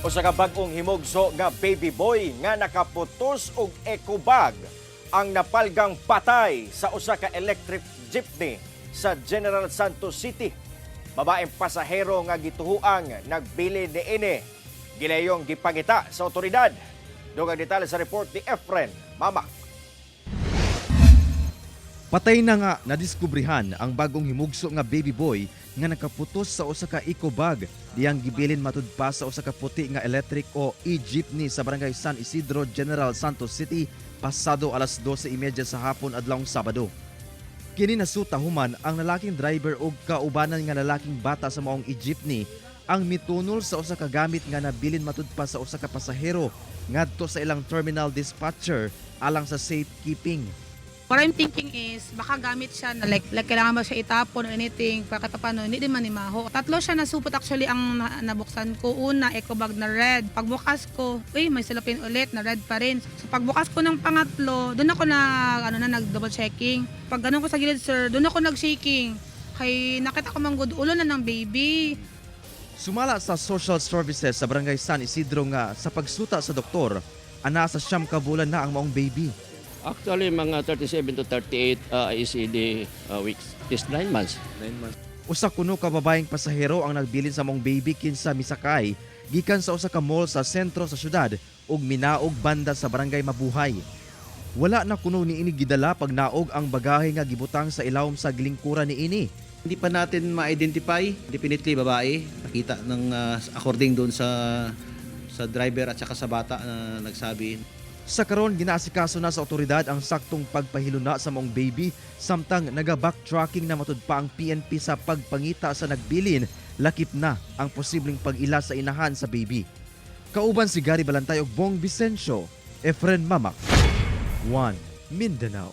Usa ka bag-ong himugso nga baby boy nga nakaputos og eco bag ang napalgang patay sa usa ka electric jeepney sa General Santos City. Babaeng pasahero nga gituhuang nagbilin niini. Gilayong gipangita sa otoridad. Dugang detalye sa report ni Efren Mamak. Patay na nga nadiskubrihan ang bagong himugso nga baby boy nga nakaputos sa usa ka eco bag diyang gibilin matud pa sa usa ka puti nga electric o e-jeepney sa Barangay San Isidro, General Santos City pasado alas 12:30 sa hapon adlawng Sabado. Kini nasuta human ang lalaking driver og kaubanan nga lalaking bata sa maong e-jeepney ang mitunol sa usa ka gamit nga nabilin matud pa sa usa ka pasahero ngadto sa ilang terminal dispatcher alang sa safekeeping. What I'm thinking is, baka gamit siya na like kailangan ba siya itapon or anything, para kahit paano, hindi din man maho. Tatlo siya nasupot actually ang nabuksan ko. Una, eco bag na red. Pagbukas ko, uy, may cellophane ulit na red pa rin. So pagbukas ko ng pangatlo, doon ako na, ano na, nag-double checking. Pag ganun ko sa gilid, sir, doon ako nag-shaking. Kay nakita ko manggod, ulo na ng baby. Sumala sa social services sa Barangay San Isidro nga sa pagsuta sa doktor, ana sa 9 ka bulan na ang maong baby. Actually, mga 37 to 38 ICD weeks. It's 9 months. Usa kuno ka babaeng pasahero ang nagbilin sa maong baby kinsa misakay gikan sa usa ka mall sa sentro sa syudad ug minaog banda sa Barangay Mabuhay. Wala na kuno niini gidala pag naog ang bagahe nga gibutang sa ilawom sa gilingkuran niini. Hindi pa natin ma-identify, definitely babae. Nakita ng according doon sa driver at saka sa bata na nagsabi. Sa karon, ginaasikaso na sa otoridad ang saktong pagpahiluna sa maong baby samtang naga-backtracking na matud pa ang PNP sa pagpangita sa nagbilin, lakip na ang posibleng pag-ila sa inahan sa baby. Kauban si Gary Balantay ug Bong Vicencio, Efren Mamak, 1 Mindanao.